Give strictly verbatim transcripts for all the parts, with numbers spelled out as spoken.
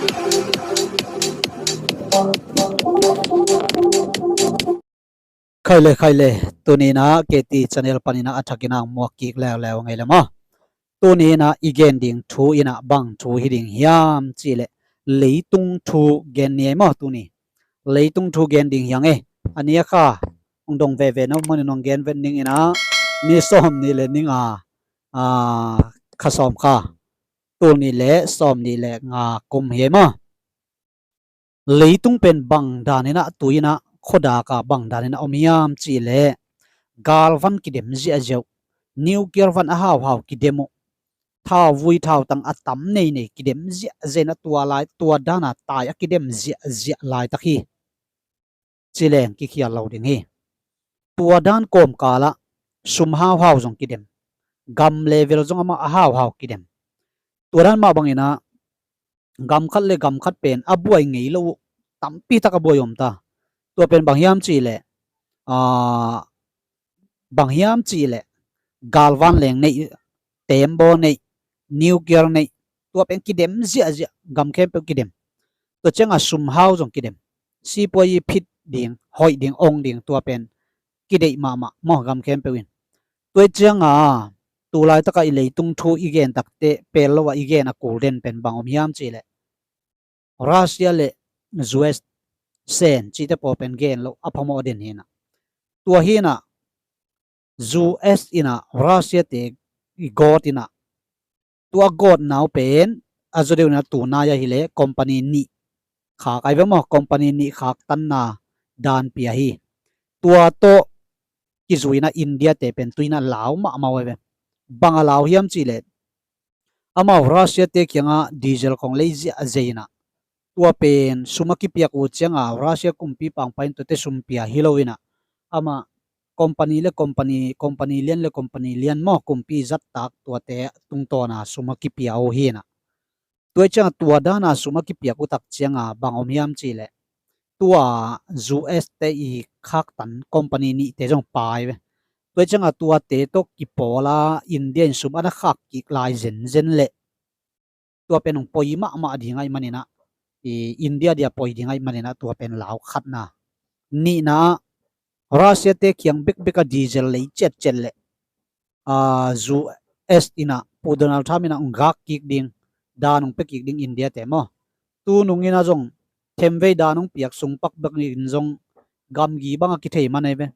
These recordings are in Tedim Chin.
Khai le, khai le, tuni in ah K T channel panin ah a thakin ah muak kik leuleu ngei le maw. Tuni in ah i gen ding thu in ah bang thu hi ding hiam cih leh leitung thu gen ni ei maw tuni. Leitung thu gen ding hi ing e. A ni a kha hong dong veve na om manin hong gen vet ning in ah ni sawm nih le ning a, a, kha sawm kha tul nih le sawm nih le nga kum hi ei maw. Leitung pen bang dan in ah tu in ah khuadak ah bang dan in ah om hiam cih leh galvan kidem ziahziah uh, nuclear van a hauhau kidem uh, thauvui thautang a tam neinei kidem ziahziah in ah tua lai tua dan a tai a kidem ziahziah laitak hi. Ci leng kikhial lo ding hi. Tua dan kawmkal ah sum hauhau zong kidem, gam level zong amah a hauhau kidem. Tua dan mah bangin ah gam khat le gam khat pen a buai ngei lo uh tampi tak a buai om ta. Tua pen bang hiam cih leh, aa, bang hiam cih leh galvan leng neih, tembaw neih, nuclear neih, tua pen kidem ziahziah, gam khempeuh kidem. Tua ciangah sum hau zong kidem. Sipuai i phit ding, hoih ding, ong ding, tua pen kideih mahmah maw gam khempeuh in. Tua i ciangah tu laitakah i leitung thu i gen takte pel lo ah i gen a kul den pen bang om hiam cih leh Russia le U S sen cihte pawl pen gen lo a phamawh den hi in ah. Tua hi in ah U S in ah Russia te i gawt in ah tua gawtna uh pen a zaw deuh in ah tu nai ahih leh company nih khak ai ve maw, company nih khak tanna dan pia hi. Tua tawh kizui in ah India te pen tu in ah lau mahmah uh ai ve. Bang a lau hiam cih leh amau Russia te kiangah diesel khong lei ziahziah in ah tua pen sum a kipiak uh ciangah Russia kumpi pangpai in tuate sum pia hi lo in ah amah company le company, company lian le company lian maw kumpi zattak tuate tungtawna sum a kipia uh hi in ah. Tua i ciangah tua dana sum a kipiak uh tak ciangah bang om hiam cih leh tua U S te i khaktan company nihte zong pai ve. Tua i ciangah tuate tawh kipawl a India in sum a na khak kik lai zenzen leh tua pen hong poi mahmah ding ahih manin ah, i India dia poi ding ahih manin ah tua pen lau khatna. Nihna ah Russia te kiang bekbek a diesel lei ciatciat leh, aa, U S in ah Pu Donald Trump in ah hong gak kik ding, dan hong pia kik ding India te maw. Tu nung in ah zong themvei dan hong piak sung pak bek in zong gamgi bang a kithei man ai ve.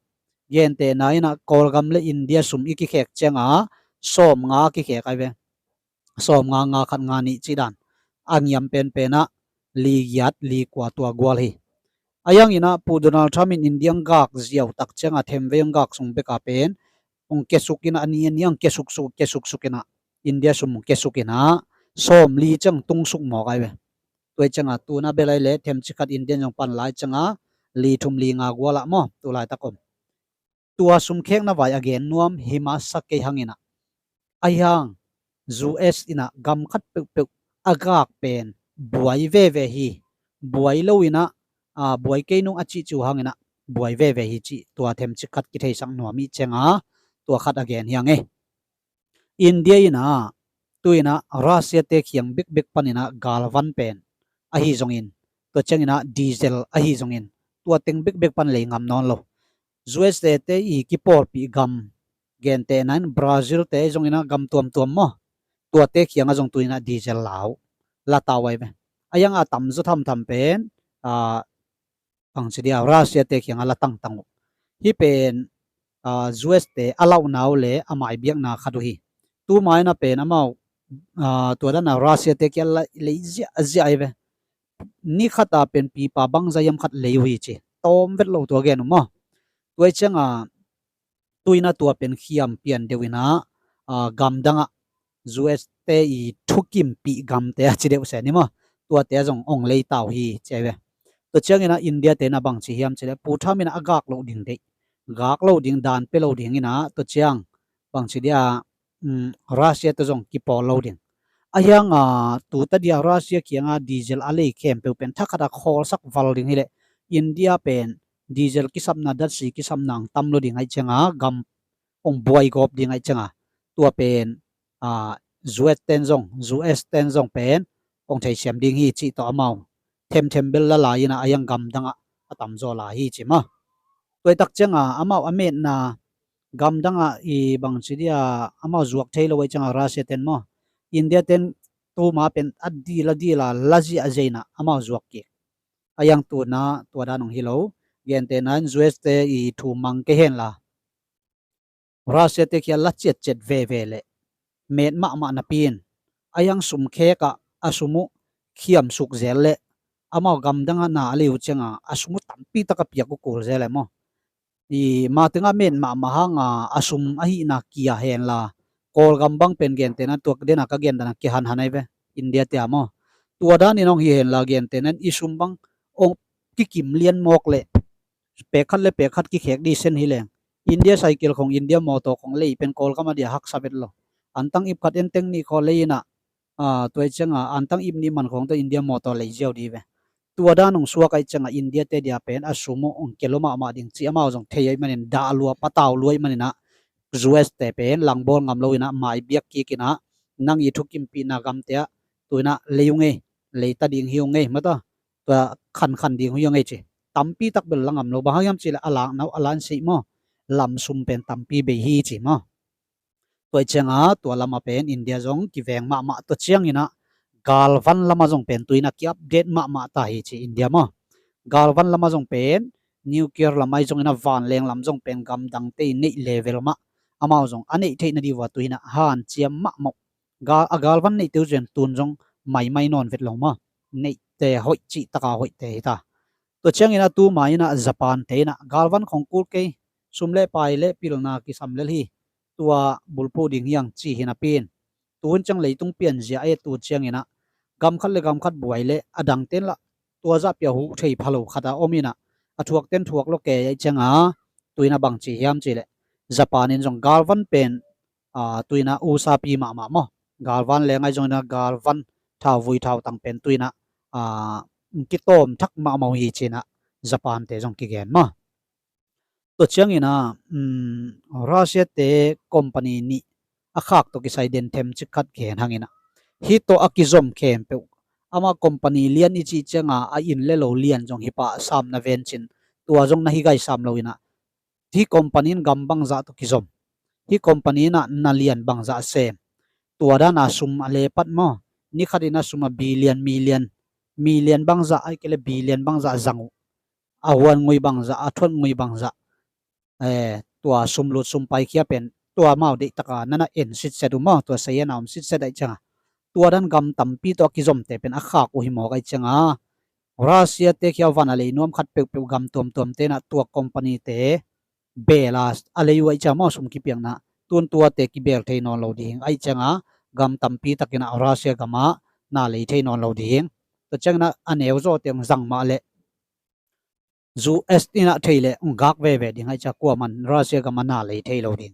Gentehna in ah Kawlgam le India sum i kikhek ciangah sawmnga kikhek ai ve. Sawmnga, nga khat, nga nih cih dan a ngiam penpen ah li giat li kua tua gual hi. A hiang in ah Pu Donald Trump in India hong gak ziau tak ciangah themvei hong gak sung bek a pen hong kiasuk in ah a ni a ni hong kiasuk suk, kiasuk suk in ah India sum hong kiasuk in ah sawmli ciang tung suk mawk ai ve. Tua i ciangah tu in ah bel ai leh themcik khat India in zong pan lai ciangah li thum li nga gual ah maw tu laitak om. Tua sumkhekna vai a gen nuam hi masa kei hang in ah, a hiang U S in ah gam khat peuhpeuh a gak pen buai veve hi. Buai lo in ah, aa, buai kei nung a cih ciu hang in ah buai veve hi cih tua themcik khat kitheisak nuam i ciangah tua khat a gen hi ing e. India in ah tu in ah Russia te kiang bekbek pan in ah galvan pen ahi zongin, tua ciang in ah diesel ahi zongin tua teng bekbek pan lei ngam nawn lo. U S te i kipawlpih gam gentehna in Brazil te zong in ah gam tuamtuam maw, tuate kiangah zong tu in ah diesel lau la ta uh ai ve. A hiang a tamzaw thamtham pen, aa, bangci dia Russia te kiangah la tangtang uh. Hih pen, aa, U S te a lauhna uh le a maibiakna khat uh hi. Tu mai in ah pen amau, aa, tua dan a Russia te kiang lei ziahziah ai ve. Ni khat a pen pipa bangzah hiam khat lei uh hi ci. Tawm vet lo tua gen uh maw. Tua i ciangah tu in ah tua pen khiam pian deuh in ah, aa, gamdang ah U S te i thukimpih gamte a ci deuh se ni maw. Tuate a zong ong lei ta uh hi ci ai ve. Tua ciang in ah India te in ah bangci hiam cih leh Pu Trump in ah a gak loh ding deih. Gak lo ding, dan pia lo ding in ah tua ciang bangci dia, um, Russia te zong kipawl lo ding. A hiang a tu ta dia Russia kiangah diesel a lei khempeuh pen thakhat a khawlsak val ding hi leh India pen diesel kisapna, datsi kisapna hong tam lo ding ahih ciangah gam hong buai gawp ding ahih ciangah tua pen, aa, U S ten zong, U S ten zong pen hong theisiam ding hi cih tawh amau themthem bel la lai inah a hiang gamdangah a tamzaw lai hi ci maw. Tuaitak cianga amau a metna gamdangah i bangci dia amau zuak thei lo ahi cianga Russia ten maw, India ten tuma pen a dil a dila la ziahziah inah amau zuak kik. A hiang tuna tua dan hong hi lo. Gentehna in U S te i thu mang kei henla Russia te khia la ciatciat veve le met mahmah napi in a hiang sum khekah a sum uh khiamsuk zel le amau gamdangah na a lei uh cianga a sum uh tampi taka piak uh kul zel e maw. I ma tengah met mahmah hanga a sum ahihna kia henla Kawlgam bang pen gentehna tuak dena ka gen dana kihanhan ahi ve. India tia maw, tua danin hong hi henla gentehna in i sum bang hong kikim lian mawk le pek khat le pek khat kikhek disen hi leng India cycle khong India mawtaw khong lei pen Kawlgam a dia haksa vet lo. Antang ip khat enteng nih khaw lei inah tua i cianga antang ip nih man khong tawh India mawtaw lei ziau di ve. Tua dan hong suak ahi cianga India te dia pen a sum uh hong kelo mahmah ding ci amau zong thei ahi manin dah lua patau lua ahi maninah U S te pen langbawl ngam lo inah mai biak kik inah nang i thukimpihna gamte ah tu inah lei uh ngei, leita ding hi uh ngei mata, tua khankhan ding hi uh ngei ci. Tampi tak bel la ngam lo bang hang hiam cih le a lakna uh a lan sih maw, lam sum pen tampi bei hi ci maw. Tua i cianga tua lama pen India zong kiveng mahmah tua cianginah galvan lama zong pen tu inah ki-update mahmah ta hi ci India maw. Galvan lama zong pen nuclear lam ahi zongin a vanleng lam zong pen gamdangte i neih level mah amau zong a neih theihna dih vua tu inah hanciam mahmah. Gal, a galvan neihte uh zen tun zong maimai nawn vet lo maw. Neihte hoih cih taka hoihte hi ta. Tua ciangin a tuma inah Japan te inah galvan khong kul kei, sum le pai le pilna kisam lel hi, tua bulphuh ding hiang ci hi napi in tuhun ciang leitung pianzia a et uh cianginah gam khat le gam khat buai le a dangten lah tua zahpia huh thei phalo khata om inah a thuakten thuak lo kei ahi cianga tu inah bang ci hiam cih leh Japan in zong galvan pen tu inah usapi mahmah maw, galvan leng ahi zong inah galvan thauvui thautang pen tu inah kitawm thak mahmah uh hi ci inah Japan te zong kigen maw. Tua cianginah Russia te company nih a khak tawh kisai den themcik khat gen hanginah hih tawh a kizom khempeuh ama company lian i cih cianga a inn le lo lian zong hi pah sam na vencin tua zong na hi gai sam lo inah hih company in gam bangzah tawh kizom, hih company inah na lian bangzah sem, tua dana sum a lepat maw, ni khat inah sum a billion million million bangzah ahi kei le billion bangzah zang uh, a huan ngui bangzah, a thuat ngui bangzah, tua sumlut sumpai khia pen tua amau deihtaka nana en sitset uh maw, tua saina om sitset ahi cianga tua dan gam tampi tawh a kizomte pen a khak uh hi mawk ahi cianga Russia te khia van a lei nuam khat peuhpeuh gam tuamtuam tenah tua company te bela a lei uh ahi cianga maw, sum kipiakna tun tuate kibel thei nawn lo ding ahi cianga gam tampi takinah Russia gamah na lei thei nawn lo ding. Tua cianginah a neu zawte hong zang mah leh U S inah thei leh hong gak veve ding ahi cianga kuaman Russia gamah na lei thei lo ding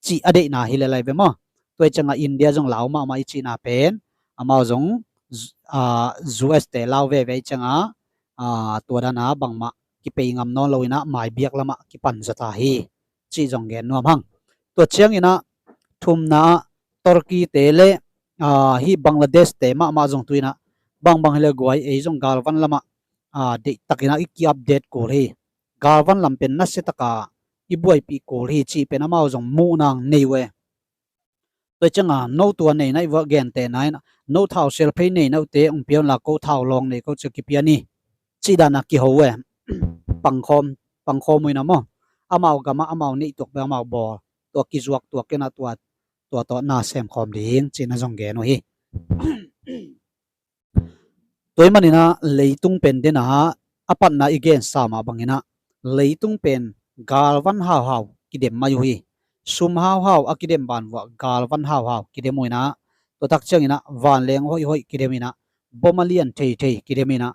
cih a deihna hi le lai ve maw. Tua i cianga India zong lau mahmah i cihna pen amau zong U S te lau veve i cianga tua dana bangmah kipei ngam nawn lo inah mai biak lamah kipan zata hi cih zong gen nuam hang. Tua cianginah thumna ah Turkey te le hih Bangladesh te mahmah zong tu inah bangbang hi le guai ei zong galvan lamah deihtakinah i ki-update kul hi. Galvan lam pen nasiataka i buaipih kul hi cih pen amau zong muhnang nei uh e. Tua cianga no tua nei naih vua gentehna inah no thau sel phei nei na uhte hong pion la ko thau lawng nei ko cia kipian hi cih dana kiho uh e. Pangkhawm pangkhawm uh inah maw, amau gamah amau neih tuak bek amau bawl tua kizuak tuak inah tua tua tawh na semkhawm ding cihna zong gen uh hi. Tua i maninah leitung pen dena a patna i gensa mah banginah leitung pen galvan hauhau kidem mai uh hi. Sum hauhau a kidem ban vuah galvan hauhau kidem uh inah tua tak cianginah vanleng hoihhoih kidem inah bom a lian theithei kidem inah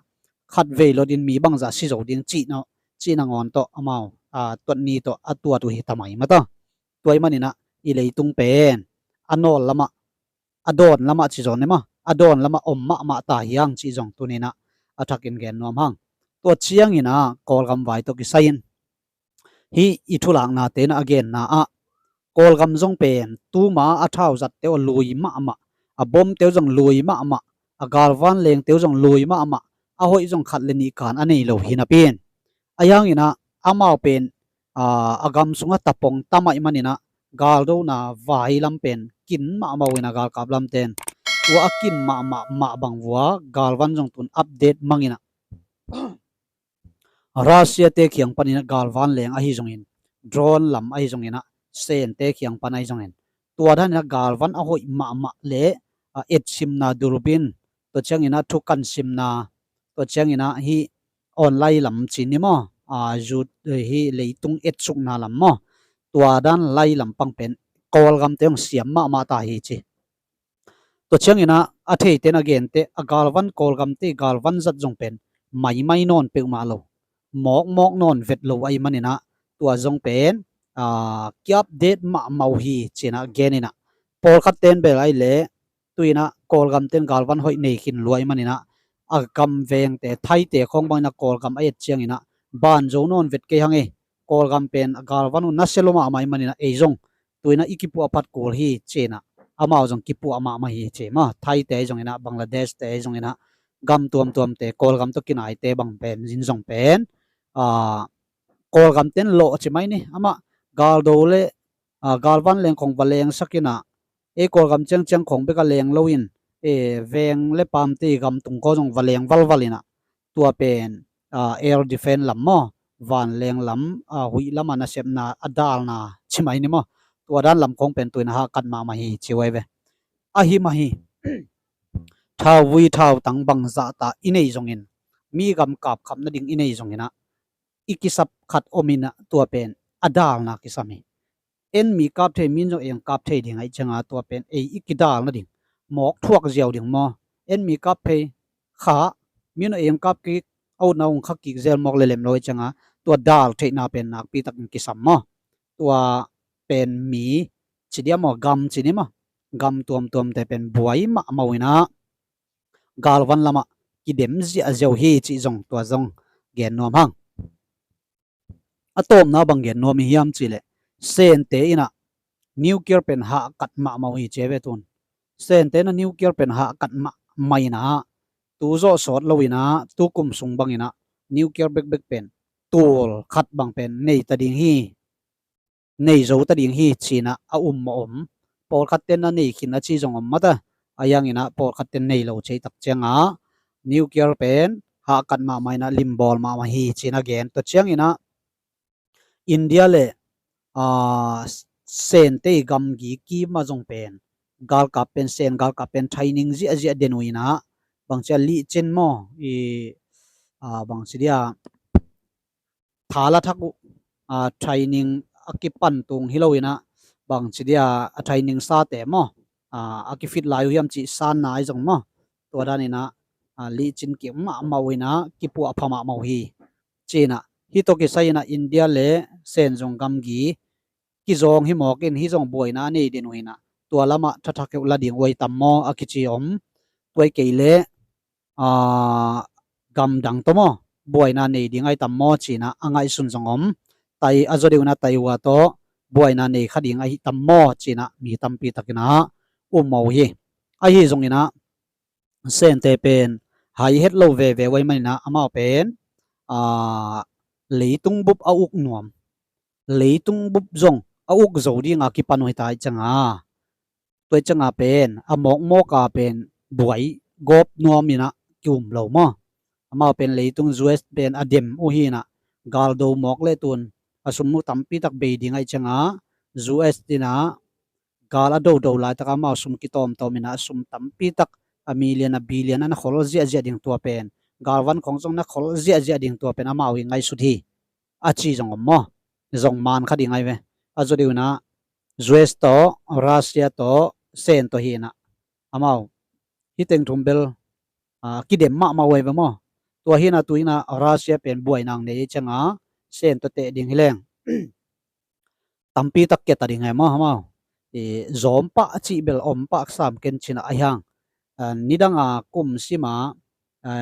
khatvei lotin mi bangzah si zo ding cihna ngawn tawh amau tuatni tawh a tuat uh hi tamai mata. Tua i maninah i leitung pen a nawl lamah a dawn lamah ci zawn e maw, a dawn lamah om mahmah ta hiang cih zong tuninah a thakin gen nuam hang. Tua cianginah Kawlgam vai tawh kisai-in hih i thulakna tenah a genna ah Kawlgam zong pen tuma a thau zatte uh a lui mahmah, a bomte uh zong lui mahmah, a galvan lengte uh zong lui mahmah, a hoih zong khat le nih kan a nei lo hi napi in. Ahi hangin ah amau pen a gam sungah tapong tam ahih manin ah galdona vai lam pen kin mahmah uh in ah galkap lamte in tua a kin mahmah mah bang uh a galvan zong tun update mang in ah Russia te kiang panin ah galvan leng ahi zongin, drone lam ahi zongin ah, Sen te kiang pan ahi zongin, tua danin ah galvan a hoih mahmah le etsimna durbin, tua ciangin ah thukan simna, tua ciangin ah hih online lam ci ni maw, a, zut, hih leitung etsukna lam maw, tua dan lai lam pang pen Kawlgam te hong siam mahmah ta hi ci. Tua ciangin ah a theite in a gente a galvan Kawlgam te galvan zat zong pen maimai nawn peuhmah lo, mawkmawk nawn vet lo ahih manin ah tua zong pen a, ki-update mahmah uh hi ci-in ah gen in ah, pawlkhat ten bel ahih leh tu-in ah Kawlgam ten galvan hoih nei khin lua ahih manin ah a gam vengte, Thaite khawng bangin ah Kawlgam a et ciangin ah banzo nawn vet kei hang e, Kawlgam pen a galvan uh nasia lua mahmah ahih manin ah ei zong tu-in ah i kipuah phat kul hi ci-in ah amau zong kipuah mahmah hi ci maw. Thaite ahi zongin ah, Bangladesh te ahi zongin ah, gam tuamtuamte, Kawlgam tawh kinaite bang pen zin zong pen a, Kawlgam ten lawh ci mai ni. Amah galdo le a, galvan leng khong va lengsak in ah, ei Kawlgam ciangciang khong bek a leng loin, e, veng le pamte i gam tung khawng zong va leng valval in ah, tua pen a, air defense lam maw, vanleng lam, a, huih lam a nasepna a dalna ci mai ni maw, tua dan lam khong pen tu-in ah hahkat mahmah hi ci uh ahi ve. Ahi mah hi, thauvui thautang bangzah ta i nei zongin, mi gam kapkhap nading i nei zongin ah, i kisap khat om in ah tua pen a dalna kisam hi. En mi kap thei, min zong ei hong kap thei ding ahih ciangin tua pen ei i kidal nading, mawk thuak ziau ding maw, en mi kap thei, kha, min zong ei hong kap kik, a utna hong kha kik zel mawk le lem lo ahih ciangin tua dal theihna pen nakpi takin kisam maw. Tua pen mi ci dia maw, gam ci ni maw, gam tuamtuamte pen buai mahmah uh in ah galvan lamah kidem ziahziah uh hi cih zong tua zong gen nuam hang. A tawpna bang gen nuam i hiam cih leh, Sente in ah nuclear pen hahkat mahmah uh hi ci ve tun. Sente in ah nuclear pen hahkat mahmah in ah, tu zawh sawt lo in ah, tu kum sung bangin ah nuclear bekbek pen tul khat bang pen nei ta ding hi, nei zo ta ding hi ci-in ah a um mah om. Pawlkhat ten a nei khin a ci zong om mah ta. Ahi hangin ah pawlkhat ten nei lo cei tak ciangin nuclear pen hahkat mahmah in ah limbawl mahmah hi ci-in ah gen. Tua ciangin ah India le a, Sente i gamgi kim ah zong pen galkap pen, Sen galkap pen training ziahziah den uh in ah, bangci a, lihcin maw, i, a, bangci dia, thala thak uh, a, training a kipan tung hi lo in ah, bangci dia a training sate maw, a, a kifit lai uh hiam cih sanna ahi zong maw, tua danin ah, a, lihcin kim mahmah uh in ah kipuah pha mahmah uh hi. Ci-in ah hih tawh kisai in ah India le Sen zong gamgi kizawng hi mawk in, hih zong buaina a nei den uh hi in ah, tua lamah thathak heuh la ding uh ahi tam maw a kici om. Tua hi kei leh a, gamdang tawh maw buaina nei ding ahi tam maw ci-in ah a ngaihsun zong om. Tai a zaw deuh in ah Taiwan tawh buaina nei kha ding ahi tam maw ci-in ah mi tampi takin ah um uh hi. Ahi zongin ah Sente pen hai het lo veve uh ahih manin ah amau pen a, leitung bup a uk nuam, leitung bup zong a uk zo ding a kipan uh hi ta ahih ciangin, tua ahih ciangin pen a mawkmawk a pen buai gawp nuam in ah ki-um lo maw. Amau pen leitung, U S pen a dem uh hi in ah, galdo mawk le tun a sum uh tampi tak bei ding ahih ciangin U S in ah gal a dodo laitak amau sum kitawmtawm in ah sum tampi tak, a million a billion a na khol ziahziah ding tua pen, galvan khong zong na khol ziahziah ding tua pen amau i ngaihsut hi a ci zong om maw. Zong man kha ding ahi ve. A zaw deuh in ah U S tawh, Russia tawh, Sen tawh hi in ah amau hih teng thum bel a, kidem mahmah uh ahi ve maw. Tua hi in ah tu in ah Russia pen buaina nei ahih ciangin Sen tawh teh ding hi leng tampi tak kia ta ding hi maw, amau. I, zawm pah a cih bel om pah sam ken ci-in ah ahi hang. A, nidang a kum sim a, a,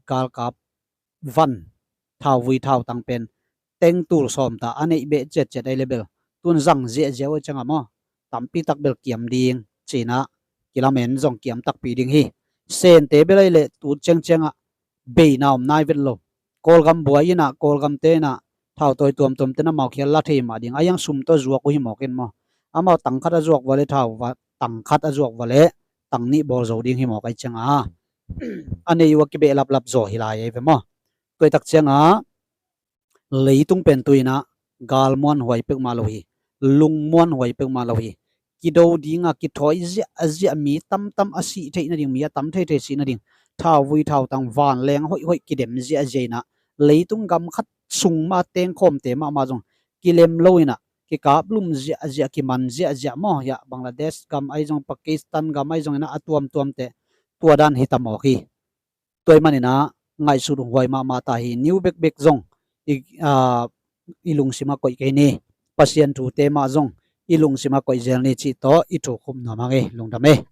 galkap van, thauvui thautang pen teng tul sawm ta a neih beh ciatciat ahi leh bel tun zang ziahziah uh ahih ciangin maw, tampi tak bel kiam ding ci-in ah kilamen zong kiam takpi ding hi. Sente bel ahih leh tu ciangciang ah beina om nai vet lo. Kawlgam buai in ah, Kawlgamte in ah thau tawi tuamtuamte na mau khial la thei mah ding. A hiang sum tawh zuak uh hi mawk in maw. Amau tang khat a zuak vua leh thau va, tang khat a zuak vua leh tang nih bawl zo ding hi mawk ahih ciangah a nei uh a kibehlaplap zaw hi lai ei ve maw. Tua ahih tak ciangah leitung pen tu in ah gal muanhuai peuhmah lo hi, lung muanhuai peuhmah lo hi. Kido ding a kithawi ziahziah, mi tamtam a sih theih nading, mi a tam theithei sih nading thauvui thautang vanleng hoihhoih kidem ziahziah in ah, leitung gam khat sung mah tengkhawmte mahmah zong kilem lo in ah kikaplum ziahziah, kiman ziahziah maw. Hiah Bangladesh gam ahi zong, Pakistan gam ahi zong in ah a tuamtuamte tua dan hi ta mawk hi. Tua ahih manin ah ngaihsut huai mahmah ta hi. New bekbek zong i, aa, i lungsim ah koih kei ni. Pasian thute mah zong i lungsim ah koih zel ni cih tawh i thu khup nuam hang ei. Lungdam ei.